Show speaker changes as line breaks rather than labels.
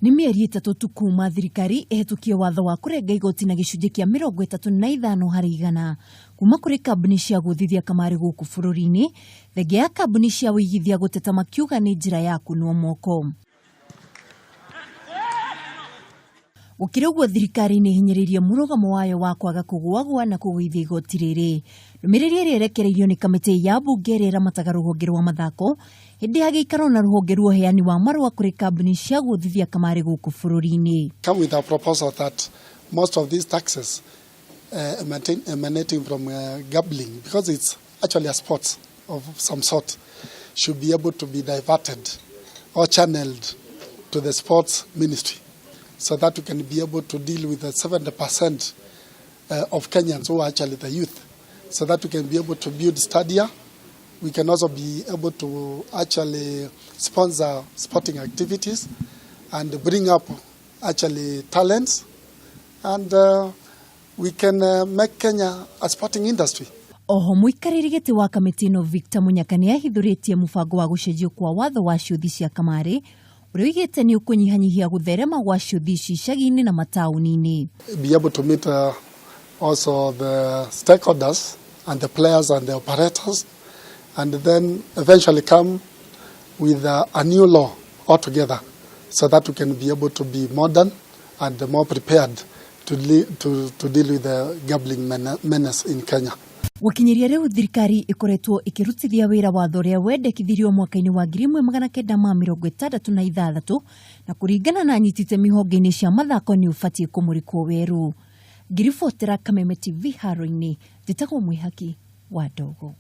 Nĩ mĩeri 3 tu kuma thirikari ĩhĩtũkie watho wa kũrenga igoti na gĩcunjĩ kĩa 35% kuma kũrĩ kambuni cia gũthithia kamarĩ gũkũ bũrũri-inĩ, thengia ya kambuni cia ũigithia gũteta makiuga nĩ njĩra ya kunwo moko. Gũkĩrĩ ũguo thirikari nĩ ĩhinyĩrĩirie mũrũgamo wayo wa kwaga kũgũagũa na kũgũithia igoti rĩrĩ. Ndũmĩrĩri ĩrĩa ĩrekereirio nĩ kamĩtĩ ya mbunge ĩrĩa ĩramataga rũhonge rwa mathako hĩndĩ ya gĩikaro na rũhonge rwa ũheani wa marũa kũrĩ kambuni cia gũthithia kamarĩ gũkũ bũrũri-inĩ.
Come with a proposal that most of these taxes emanating from gambling, because it's actually a sport of some sort, should be able to be diverted or channeled to the sports ministry, so that we can be able to deal with the 70% of Kenyans who are actually the youth, so that we can be able to build stadia. We can also be able to actually sponsor sporting activities and bring up actually talents, and we can make Kenya a sporting industry.
Oho mũikarĩri gĩtĩ wa kamĩtĩ ĩno Victor Munyaka nĩ ahithũrĩtie mũbango wa gũcenjio kwa watho wa ciũthi cia kamarĩ ũrĩa oigĩte nĩ ũkũnyihanyihia gũtherema gwa ciũthi ici icagi-inĩ na mataũni-inĩ.
Be able to meet also the stakeholders and the players and the operators, and then eventually come with a new law altogether, so that we can be able to be modern and more prepared to deal with the gambling menace in Kenya.
Gũkinyĩria rĩu thirikari ĩkoretwo ĩkĩrutithia wĩra watho ũrĩa wendekithirio mwaka-inĩ wa 1966 na kũringana na anyiti itemi honge-inĩ cia mathako nĩ ũbatiĩ kũmũrĩkwo werũ. Ngiribotera Kameme TV haro-inĩ, njĩtagwo Mwĩhaki wa Ndogo.